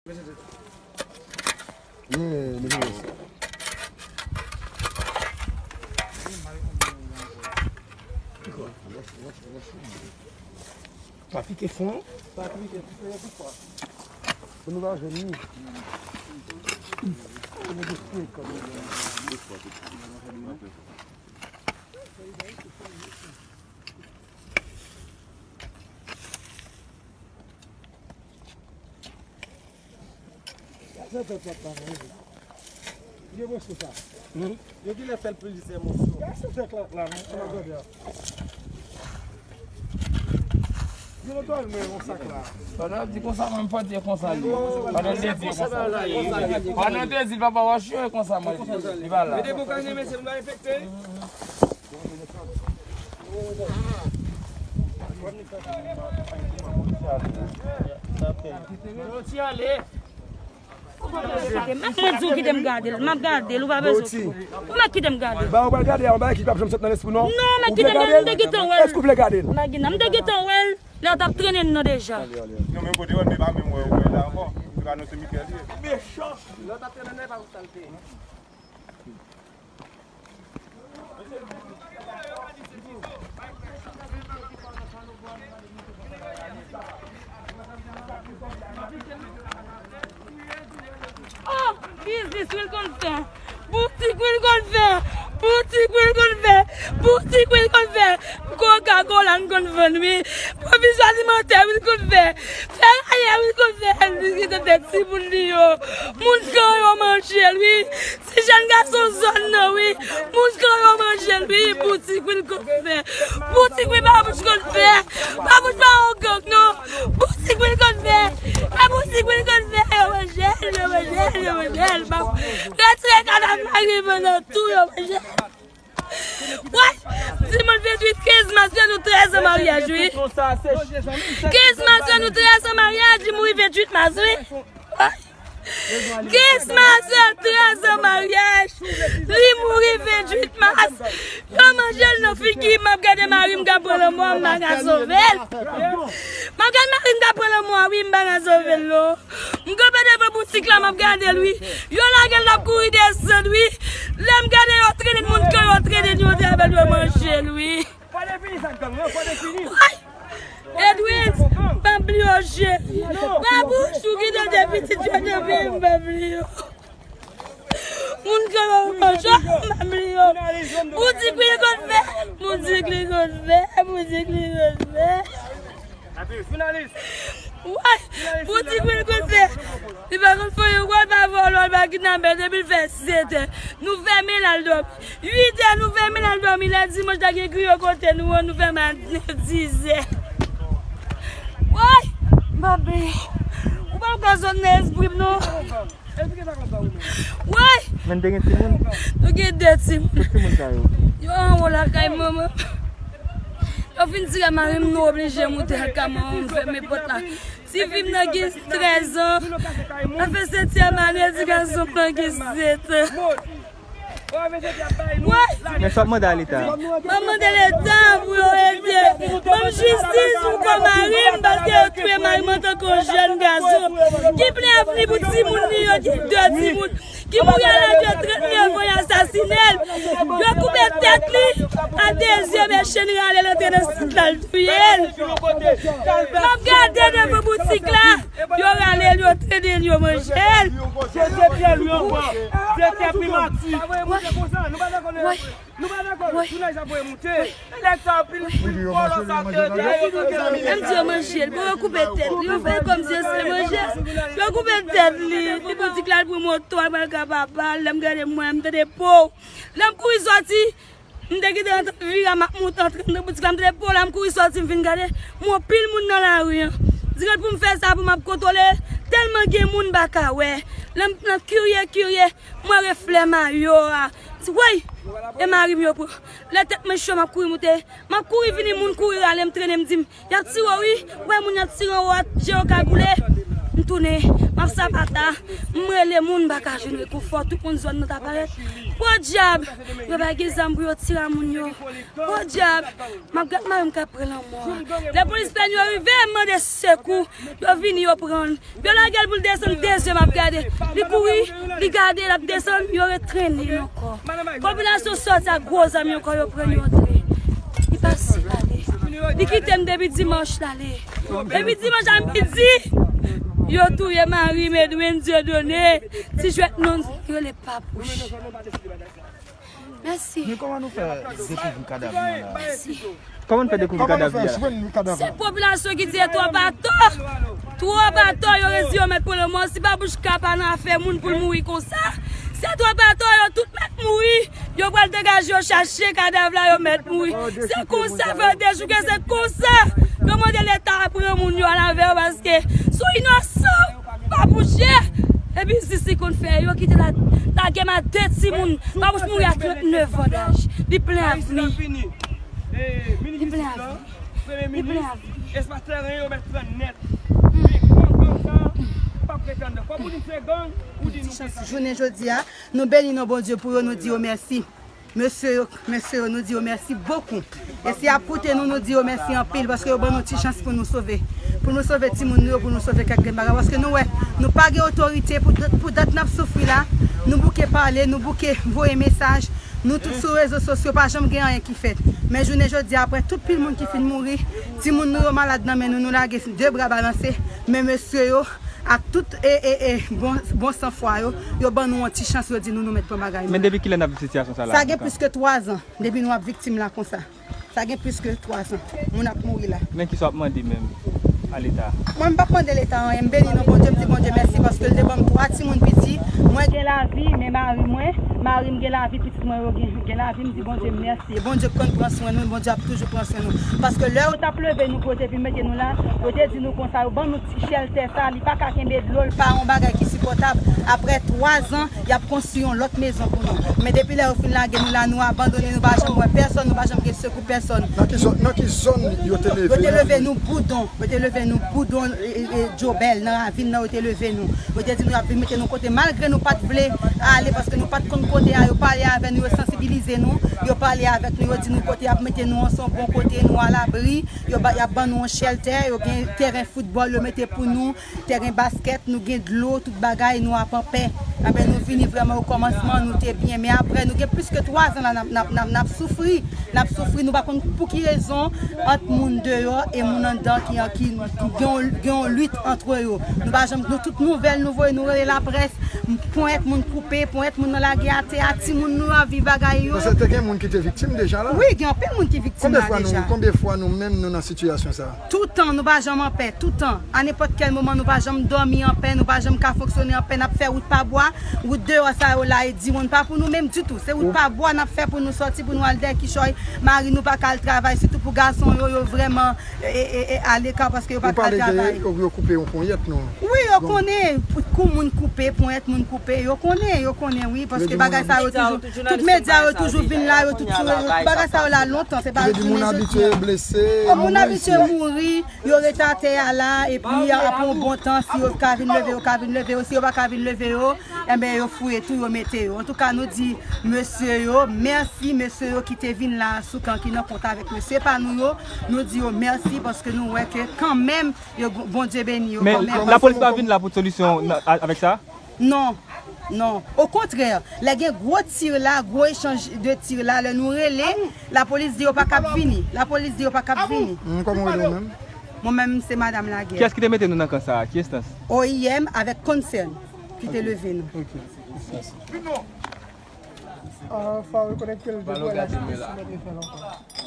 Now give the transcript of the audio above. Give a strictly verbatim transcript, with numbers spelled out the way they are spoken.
Yeah, mesye. Pa pike fon. Pa pike, pike yon kout fwa. Pou nou pa jwenn li. Gade sa tèt la, pa nan. Yo, mwen sou sa. Hmm? Yo ki lè fè l plizyè moso. Gade sa tèt la, la, non, sa mwen gade a. Yo, lòt mwen, yon sak la. Pandan di konsa, mwen, m pati konsa, li. Pandan di di konsa. Pandan di di, papa, w a chwe konsa, mwen, li pa la. Mete boukannen, mesye, m va enfekte. Mwen di w kite m gade l, m ap gade l, ou pa bezwen sou. Ou mèt kite m gade l. Ba, ou pral gade a, yon bagay ki p ap janm sot nan lespri w, non. Non, mèt kite m gade l, m te gentan wè l. Èske w vle gade l? Magina, m te gentan wè l, lè w t ap trennen nan deja. Non, men kote w, men pa menm wè, wè la ankò. Se pa nan sentimèt li ye. Mechan. Lè w t ap trennen nan, e pa pou sa l te ye. Oh, biznis wi l konn fè. Boutik wi l konn fè. Boutik wi l konn fè. Boutik wi l konn fè. Koka kola n konn vann wi. Pwovizyon alimantè wi l konn fè. Fè rayè wi l konn fè. Li konn fè timoun li yo. Moun kan yo manje l wi. Ti jèn gason zòn nan wi. Moun kan yo manje l wi. Boutik wi l konn fè. Boutik wi babouch konn fè. Babouch pa yon gang non. Boutik wi l konn fè. E boutik wi l konn fè. Yo manje l, yo manje l, yo manje l. Retire kadav mari m nan tou, yo manje l. Woy! Dimanch venntuit, kenz mas, fè nou trèz an maryaj wi. Kenz mas, fè nou trèz an maryaj, li mouri venntuit mas wi. Woy! Kenz mas, trèz an maryaj, li mouri venntuit mas. Yo manje l nan figi, m ap gade mari m ka pran lanmò, m pa ka sove l. M ap gade mari m ka pran lanmò, wi, m pa ka sove l non. M kanpe devan boutik la, m ap gade l wi. Yo lage l, l ap kouri desann wi. Lè m gade yo trennen moun kan yo trennen yo, yo te avè l, yo manje l wi. Fò defini sa k gang nan, fò defini. Woy! Edwin, m pa bliye w cheri. Babouch, ou ki te de pitit yo te bliye m, m pa bliye w. Moun kan yo manje, m pa bliye w. Boutik li konn fè, boutik li konn fè, boutik li konn fè. Jounalis. Woy, boutik mwen konn fè. Li pa konn fè yon gòl, pa vòlò, li pa kidnapè, depi l fè sèt è. Nou fèmen l al dòmi. Uit è, nou fèmen l al dòmi. Lè dimanch la gen griyo kote nou an, nou fèmen a nèf, dizè. Woy, m pa bliye w. Ou pa ka sot nan espri m non. Woy! Men te gen timoun? Nou gen de timoun. Kot timoun sa yo? Yo anwo lakay manman. Yo fin tire mari m, nou oblije moute lakay manman m, fèmen pòt la. Tifi m nan gen trèz an. L ap fè setyèm ane, ti gason m nan gen sèt an. Woy! Men sa w ap mande a Leta? M ap mande Leta pou yo ede. Ban m jistis pou kò mari m, paske yo touye mari m antanke yon jèn gason ki plen avni pou timoun li yo, ki de timoun, ki mouri a laj de trant nèf an, yo asasinen l. Yo koupe tèt li a de zye, men chen rale l antre nan sit la, l touye l. M ap gade devan boutik la. Yo rale l, yo trennen l, yo manje l. Se de pyè l yo pran. De pyè primati. Woy. Woy. Woy. Woy. M di yo manje l. Bon, yo koupe tèt li. Yo fè kòmsi yo se manje. Yo koupe tèt li. Li boutik la, l pran moto, al pral ka papa l. Lè m gade mwen, m tande po. Lè m kouri sòti. M te kite antre, vire a m ap moute antre nan boutik la, m te depo la, m kouri sòti, m vin gade, m wè anpil moun nan lari an. Dirèk pou m fè sa, pou m ap kontwole, tèlman gen moun m pa ka wè. Lè m nan kirye, kirye, m wè reflè mayo a. M di, woy! E mari m yo pran. Lè tèt mwen cho, m ap kouri moute, m ap kouri vini, moun kouri rale m, trennen m, di m, y ap tire w wi, ou wè moun y ap tire anwo a, je yo kagoule. M tounen, m ap sapata, m rele moun, m pa ka jwenn rekonfò, tout moun zòn nan ta parèt. Podyab, yo pa gen zam pou yo tire a moun yo. Podyab, m ap gad mari m k ap pre lanmò a. Lè polis pèn yo rive, m mande sekou, yo vini, yo pran l. Yo lage l pou l desann, de zye m ap gade. Li kouri, li gade, l ap desann, yo retrennen l ankò. Popilasyon sòti ak gwo zam yo ankò, yo pran yo antre. Li pase l ale. Li kite m depi dimanch l ale. Depi dimanch a midi, yo touye mari m, Edwin Dieudonné, ti jwèt non, yo rele Papouch. Mèsi. Men kòman nou fè dekouvri kadav nan la? Mèsi. Kòman nou fè dekouvri kadav li a? Se popilasyon ki di twòp atò. Twòp atò, yo redi yo mèt pran lanmò. Si Papouch ka pa nan afè moun pou l mouri konsa, se twòp atò, yo tout mèt mouri. Yo pral degaje yo chache kadav la, yo mèt mouri. Se konsa, fè de jou ke se konsa. Yo mande Leta pran moun yo al avè yo paske sou inosan. Papouch ye. Epi zis li konn fè, yo kite l lage m a de timoun. Papouch mouri a trannnev an daj. Li plen avni. Li plen avni. Li plen avni. Jounen jodi a, nou beni non Bondye pou yo, nou di yo mèsi. Mesye yo, mesye yo, nou di yo mèsi bokou. E si y ap koute nou, nou di yo mèsi anpil, paske yo ban nou ti chans pou nou sove. Pou nou sove timoun nou yo, pou nou sove kèk grenn bagay. Paske nou wè, nou pa gen otorite pou dat, pou dat n ap soufri la. Nou bouke pale, nou bouke voye mesaj. Nou tout sou rezo sosyo, pa janm gen anyen ki fèt. Men jounen jodi a, apre tout pil moun ki fin mouri, timoun nou yo malad nan men nou, nou lage de bra balanse. Men mesye yo, ak tout e, e, e, bon, bon sanfwa yo, yo ban nou yon ti chans, yo di nou, nou mèt pran bagay nou. Men depi kilè n ap viv sitiyasyon sa la? Sa gen plis ke twa zan depi nou ap viktim la konsa. Sa gen plis ke twa zan. Moun ap mouri la. Men kisa w ap mande menm a Leta? Mwen, m p ap mande Leta anyen. M beni non Bondye, m di Bondye mèsi paske l te ban m twa timoun piti. Mwen gen lavi, men mari mwen, mari m gen lavi, pitit mwen yo gen, gen lavi, m di Bondye mèsi. E Bondye k konn pran swen nou, Bondye ap toujou pran swen nou. Paske lè yo t ap leve nou pou yo te vin mete nou la, yo te di nou konsa, yo ban nou ti chèltè sa, li pa ka kenbe dlo, l pa yon bagay ki sipòtab. Apre twa zan, y ap konstwi yon lòt mezon pou nou. Men depi lè yo fin lage nou la, nou abandone, nou pa janm wè pèsòn, nou pa janm gen sekou pèsòn. Nan ki zòn, nan ki zòn yo te leve nou? Yo te leve nou Boudon, yo te leve nou Boudon, e, e, e, Djobèl, nan ravin nan yo te leve nou. Yo te di nou y ap vin mete nou kote, malgre nou pa t vle ale, paske nou pa t konn kote a, yo pale avè nou, yo sansibilize nou, yo pale avèk nou, yo di nou kote y ap mete nou an, se yon bon kote, nou alabri, yo ba, y ap ban nou yon chèltè, yo gen tèren foutbòl, yo mete pou nou, tèren baskèt, nou gen dlo, tout bagay, nou ap anpè. Enben, nou vini vrèman o kòmansman, nou te byen, men apre, nou gen plis ke twa zan la, n ap, n ap, n ap, n ap soufri. N ap soufri, nou pa konn pou ki rezon ant moun deyò e moun anndan ki, ki, ki gen yon, gen yon lit ant yo. Nou pa janm, nou tout nouvèl nou voye, nou rele laprès, ponyèt moun koupe, ponyèt moun nan lage atè a, timoun nou ap viv bagay yo. Paske te gen moun ki te viktim deja la? Wi, gen anpil moun ki viktim la deja. Konbyen fwa nou, konbyen fwa nou menm nou nan sitiyasyon sa? Toutan, nou pa janm anpè, toutan. A nenpòt kèl moman, nou pa janm dòmi anpè, nou pa janm ka fonksyone anpè, n ap fè wout pa bwa, wout deyò sa yo la, e diwonn pa pou nou menm ditou. Se wout pa bwa n ap fè pou nou sòti, pou nou al dèyè kichòy. Mari nou pa ka al travay, sitou pou gason yo, yo vrèman, e, e, e, e, aleka paske yo pa ka al travay. Ou pale de yo, yo koupe yon ponyèt, non? Wi, yo konnen, kou moun koupe, ponyèt moun koupe, yo konnen, yo konnen, wi, paske bagay sa yo toujou, tout medya yo toujou vin la, yo tout sou rezo, bagay sa yo la lontan, se pa jounen jodi a. Yo di moun abitye blese, moun abitye mouri, yo ret atè a la, epi apre yon bon tan, si yo ka vin leve, yo ka vin leve yo, si yo pa ka vin leve yo, enben, yo fouye tou, yo mete yo. Antouka, nou di mesye yo, mèsi mesye yo ki te vin la, Soukan ki nan kont avèk mesye pa nou yo, nou di yo mèsi paske nou wè ke kanmenm, yo, Bondye beni yo kanmenm. Men lapolis pa vin la pou solisyon nan, a-, avèk sa? Non, non. Okontrè, lè gen gwo tir la, gwo echanj de tir la, lè nou rele, lapolis di yo pa kab vini. Lapolis di yo pa kab vini. Hmm, kòman w rele w menm? Mwen menm, se Madanm Lagè. Kiyès ki te mete nou nan kan sa a? Ki enstans? O I M avèk Concern ki te leve nou. Ok. Ah, fò w rekonèt ke l te pral la, si mèt fè l ankò.